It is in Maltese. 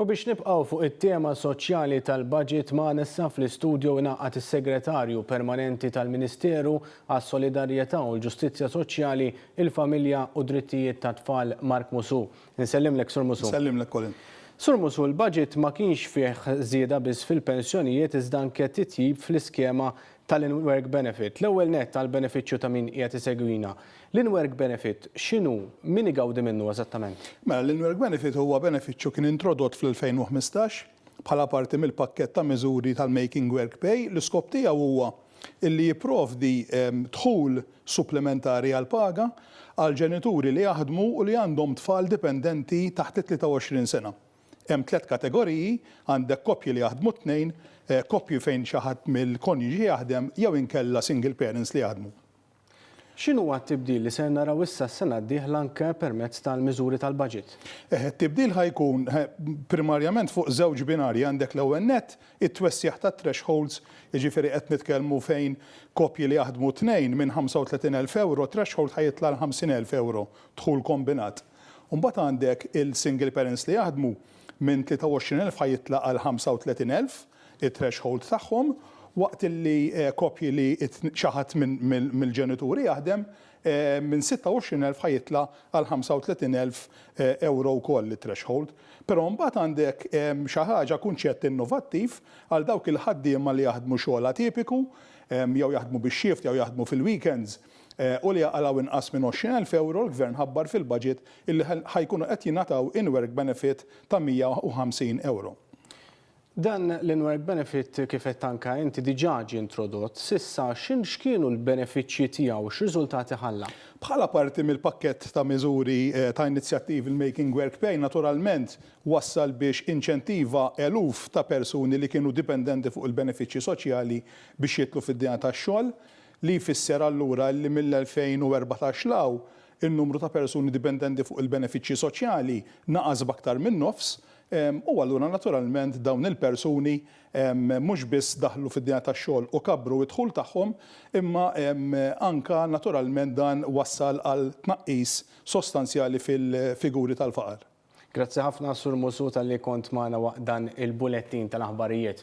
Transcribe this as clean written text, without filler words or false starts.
U biex nibqgħu fuq it-tema soċjali tal-budget magħna issa fl-istudio ingħaqad is-Segretarju Permanenti tal-Ministeru għas-Solidarjetà u l-Ġustizzja Soċjali, il-Familja u d-Drittijiet tat-Tfal Mark Musù. Insellimlek Sur Musù. Insellimlek Colin. Sur Musù, l-budget ma kienx fih żieda biss fil-pensjonijiet iżda anke titjib fl-iskema tal-in-work benefit. L-ewwel nett għall-benefiċċju ta' min qiegħed isegwina. L-in-work benefit x'inhu? Min igawdi minnu eżattament? Mela, l-in-work benefit huwa benefiċċju kien introdott fl-2015 bħala parti mill-pakkett ta' miżuri tal-Making Work Pay. L-iskop tiegħu huwa illi jipprovdi dħul supplementari għall-paga għal ġenituri li jaħdmu u li għandhom tfal dipendenti taħt it-23 sena. Hemm tlett kategoriji, għandek koppji li jaħdmu t-tnejn, koppji fejn xi ħadd mill-konjuġi jaħdem jew inkella single parents li jaħdmu. X'inhuwa t-tibdil li ser naraw issa s-sena d-dieħla anke permezz tal-miżuri tal-baġit? Eħe, t-tibdil ħa jkun primarjament fuq żewġ binarji. Għandek l-ewwel nett it-twessigħ tat-thresholds, jiġifieri qed nitkellmu fejn koppji li jaħdmu tnejn minn 35,000 ewro, threshold ħa jitla' għal 50,000 ewro dħul kombinat. U mbagħad għandek il-single parents li jaħdmu minn 23,000 ħa jitla' għal 35,000 it-threshold tagħhom, waqt illi koppji li xi ħadd mill-ġenituri jaħdem, minn 26,000 ħa jitla' għal 35,000 ewro wkoll it-threshold. Però mbagħad għandek xi ħaġa, kunċett innovattiv għal dawk il-ħaddiema li jaħdmu xogħol atipiku, jew jaħdmu bix-shift jew jaħdmu fil-weekends, u li jaqalgħu inqas minn 20,000 ewro, l-Gvern ħabbar fil-budget illi ħa jkunu qed jingħataw in-work benefit ta' 150 ewro. Dan l-in-work benefit kif għedt anke inti diġà ġie introdott. S'issa x'kienu l-benefiċċji tiegħu, x'riżultati ħalla? Bħala parti mill-pakkett ta' miżuri ta' inizjattivi l-Making Work Pay naturalment wassal biex inċentiva eluf ta' persuni li kienu dipendenti fuq il-benefiċċji soċjali biex jidħlu fid-dinja tax-xogħol, li jfisser allura li mill-2014 'l hawn in-numru ta' persuni dipendenti fuq il-benefiċċji soċjali naqas b'aktar minn nofs. U allura naturalment dawn il-persuni mhux biss daħlu fid-dinja tax-xogħol u kabbru d-dħul tagħhom, imma anke naturalment dan wassal għal tnaqqis sostanzjali fil-figuri tal-faqar. Grazzi ħafna Sur Musù talli kont magħna waqt dan il-bulettin tal-aħbarijiet.